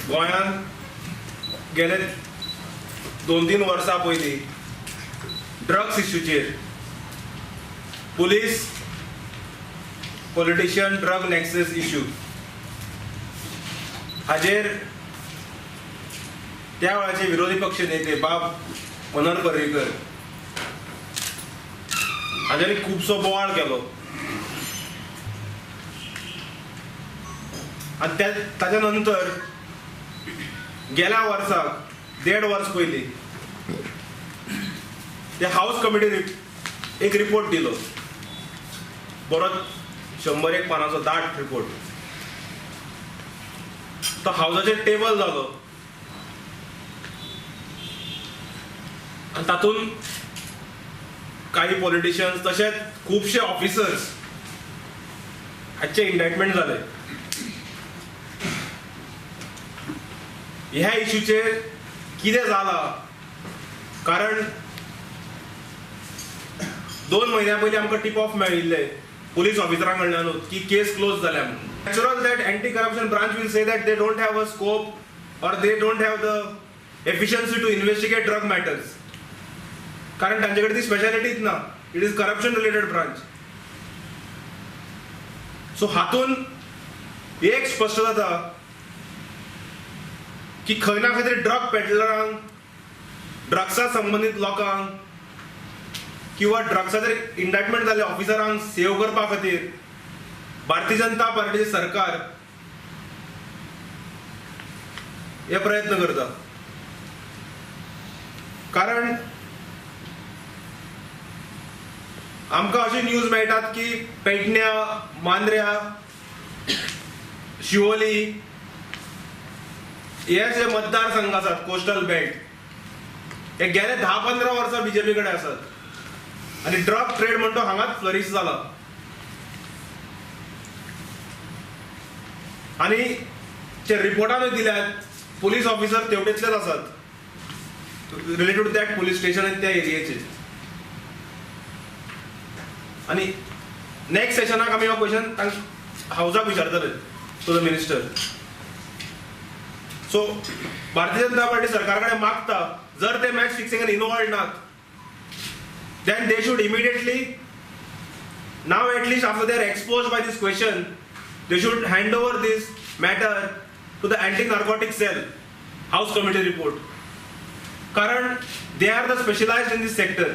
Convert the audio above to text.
गोंयांत गेले 2-3 वर्सां पयलीं drugs इश्यूचेर police politician drug nexus issue हाजेर त्या वेळाचे विरोधी पक्ष नेते बाब मनोहर पर्रीकर हांच्यानी खुबसो बोवाळ केलो आनी ताच्या नंतर गेल्या वर्साक 1.5 वर्स पयलीं ते हावस कमिटीन एक रिपोर्ट दिलो, बरोच 101 पानांचो दाट रिपोर्ट. तो हावसाचेर टेबल जालो आनी तातूंत काही पॉलिटिशियन्स तशेंच खुबशे ऑफिसर्स हाचे इंडायटमेंट जाले. ह्या इश्यूचेर कितें जालां, कारण 2 म्हयन्या पयलीं आमकां टीप ऑफ मेळिल्ले पुलीस ऑफिसरां कडल्यानूच की केस क्लोज जाल्या म्हणून. Natural that anti corruption branch will say that they don't have a scope or they don't have the efficiency to investigate drug matters, कारण तांचे कडेन ती स्पेशालिटीच ना. It is corruption related branch. So हातूंत एक स्पश्ट जाता की खंय ना खंय तरी ड्रग पेडलरांक, ड्रग्सा संबंदीत लोकांक किंवा ड्रग्साचेर इंडायटमेंट जाल्ले ऑफिसरांक सेव करपा खातीर भारतीय जनता पार्टीचे सरकार हे प्रयत्न करता. कारण आमकां अशी न्यूज मेळटात की पेडण्या, मांद्र्या, शिवोली हे जे मतदारसंघ आसात कोस्टल बेल्ट, हे गेले 10-15 वर्सां बीजेपी कडेन आसात आनी ड्रग ट्रेड म्हणतो हांगाच फ्लरीश जाला. आनी जे रिपोर्टानूय दिल्यात पुलीस ऑफिसर तेवटेंतलेच आसात related to that police station आनी त्या एरियेचे. आनी नेक्स्ट सेशनाक आमी हो क्वेश्चन तांकां हावजाक विचारतले to the minister. So Bharatiya Janata Party सरकार कडेन मागता जर ते मॅच फिक्सिंगान इनवॉल्व नात then they should immediately, now at least after they are exposed by this question, they should hand over this matter to the anti-narcotic cell, House Committee report. Karan, they are the specialized in this sector.